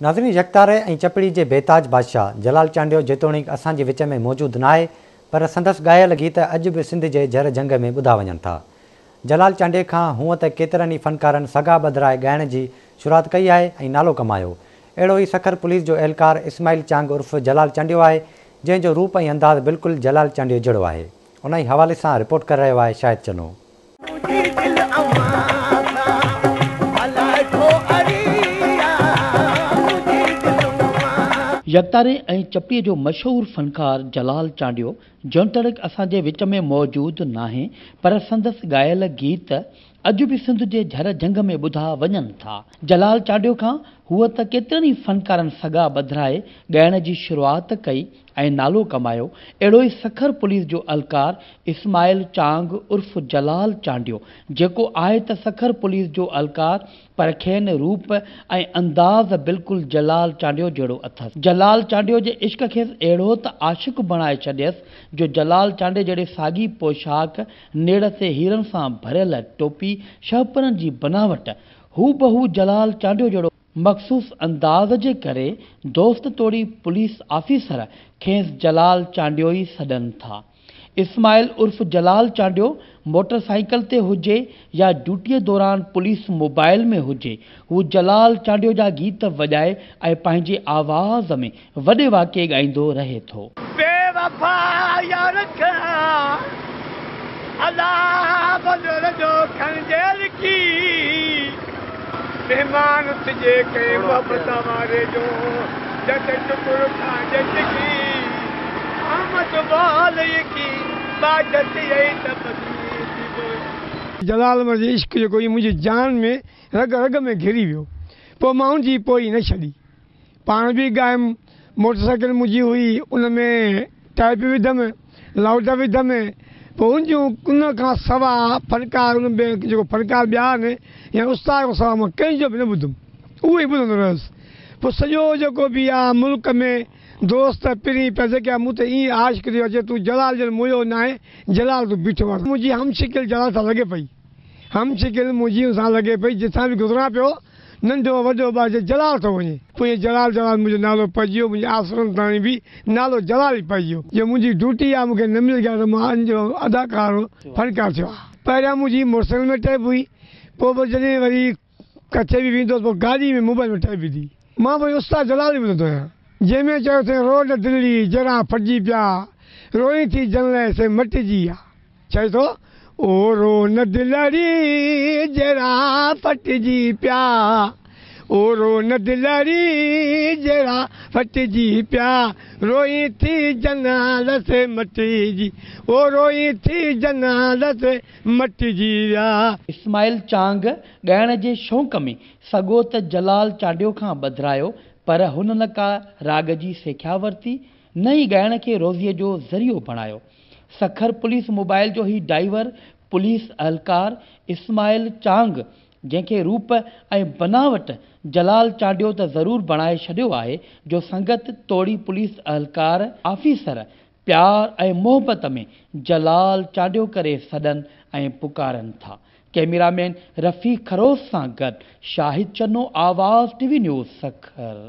ناظرين يڪتاري ۽ چپڙي جي بيتاج بادشاهه جلال چانڊيو جيتوڻيڪ اسان جي وچ ۾ موجود ناهي پر سندس ڳايل گيت اڄ به سنڌ جي جهر جهنگ ۾ ٻڌا وڃن ٿا. جلال چانڊيي کان هونء ته ڪيترن ئي فنڪارن سگا ٻڌرائي ڳائڻ جي شروعات ڪئي آهي ۽ نالو ڪمايو. اهڙو ئي سکر پوليس جو اهلڪار اسماعيل چانگ عرف جلال چانڊيو آهي جنهن جو روپ ۽ انداز بلڪل جلال چانڊيو جهڙو آهي. انهي حوالي سان رپورٽ ڪري رهيو آهي شاهد چنو. يڪتاري ۽ چپيء جو مشهور فنڪار جلال چانڊيو جيتوڻيڪ اسان جي وچ ۾ موجود ناهي پر سندس ڳايل گيت اڄ به سنڌ جي جهر جهنگ ۾ ٻڌا وڃن ٿا. جلال چانڊيو کان هونء ته ڪيترن ئي فنڪارن سگا ٻڌرائي ڳائڻ جي شروعات ڪئي ۽ نالو ڪمايو، اهڙو ئي سکر پوليس جو اهلڪار اسماعيل چانگ عرف جلال چانڊيو جيڪو آهي ته سکر پوليس جو اهلڪار پر کين روپ ۽ انداز بلڪل جلال چانڊيو جهڙو اٿس. جلال چانڊيو جي عشق کيس اهڙو ته عاشق بڻائي ڇڏيس جو جلال چانڊيي جهڙي ساڳي پوشاڪ، نيڙ تي هيرن سان ڀريل ٽوپي، شهپرن جي بناوٽ هوبهو جلال چانڊيو جهڙو مخصوص انداز جي ڪري دوست توڙي پوليس آفيسر کيس جلال چانڊيو ئي سڏن ٿا. اسماعيل عرف جلال چانڊيو موٽر سائيڪل تي هجي يا ڊيوٽيء دوران پوليس موبائل ۾ هجي، هو جلال چانڊيو جا گيت وڄائي ۽ پنهنجي آواز ۾ وڏي واڪي ڳائيندو رهي ٿو. بي وفا يار کان الا بدر جو کڻجي لکي مهمان ٿجي ڪنهن محبت واري جو جت ٽڪر کائجي ٽڪي آمد بال يڪي ٻاجهه ٿئي ته بدي ٿي پوي. جلال مرزي عشق جيڪو اهو منهنجي جان ۾ رڳ رڳ ۾ گهري ويو پوء مان ان جي پوئي نه ڇڏي. پاڻ به ڳايم، موٽر سائيڪل منهنجي هئي، ان ۾ ٽائپ وڌم، لائوڊ وڌم، پوء ان جون ان کان سوا فنڪار ان ۾ جيڪو فنڪار ٻيا آهن يا استاد کان سوا مان ڪنهن جو به نه ٻڌم، اهو ئي ٻڌندو رهيس. پوء سڄو جيڪو به آ ملڪ ۾ دوست پرين پيا جيڪي آ مون تي ائين عاشق ٿي ويا چي تون جلال جهڙو مويو ناهين، جلال تون بيٺو آ. منهنجي هم شڪل جلال سان لڳي پئي. هم شڪل منهنجي ان سان لڳي پئي، جتان به گذران پيو، ننڍو وڏو ٻار چئي جلال ٿو وڃي. پوء ائين جلال جلال منهنجو نالو پئجي ويو، منهنجي آسرن تاڻي به نالو جلال ئي پئجي ويو. جو منهنجي ڊيوٽي آ مون کي نه ملي ها ته مان ان جو اداڪار فنڪار ٿيو ها. پهريان منهنجي موٽرسائيڪل ۾ ٽيپ هئي، پوء وري جڏهن وري ڪٿي به ويندو هوس پوء گاڏي ۾ موبائل ۾ ٽيپ وڌي. مان وري استاد جلال ئي ٻڌندو آهيان. جنهن ۾ چيو اٿئين روڊ دلڙي جرا ڦٽجي پيا، روئين ٿي جن لئه سي مٽجي ويا. چئي ٿو، او رو نه دلڙي جهڙا ڦٽجي پيا، او رو نه دلڙي جهڙا ڦٽجي پيا، روئين ٿي جنان لسي مٽجي، او روئين ٿي جنان لسي مٽجي ويا. اسماعيل چانگ ڳائڻ جي شوق ۾ سڳو ته جلال چانڊيو کان ٻڌرايو پر هن نه ڪا راڳ جي سيکيا ورتي نه ئي ڳائڻ کي روزيء جو ذريعو بڻايو. سکر پوليس موبائل جو هي ڊائيور پوليس اهلڪار اسماعيل چانگ جنهن کي روپ ۽ بناوٽ جلال چانڊيو ته ضرور بڻائي ڇڏيو آهي جو سنگت توڙي پوليس اهلڪار آفيسر پيار ۽ محبت ۾ جلال چانڊيو ڪري سڏن ۽ پڪارن ٿا. ڪئميرا مين رفيق خروس سان گڏ شاهد چنو آواز ٽي وي نيوز سکر.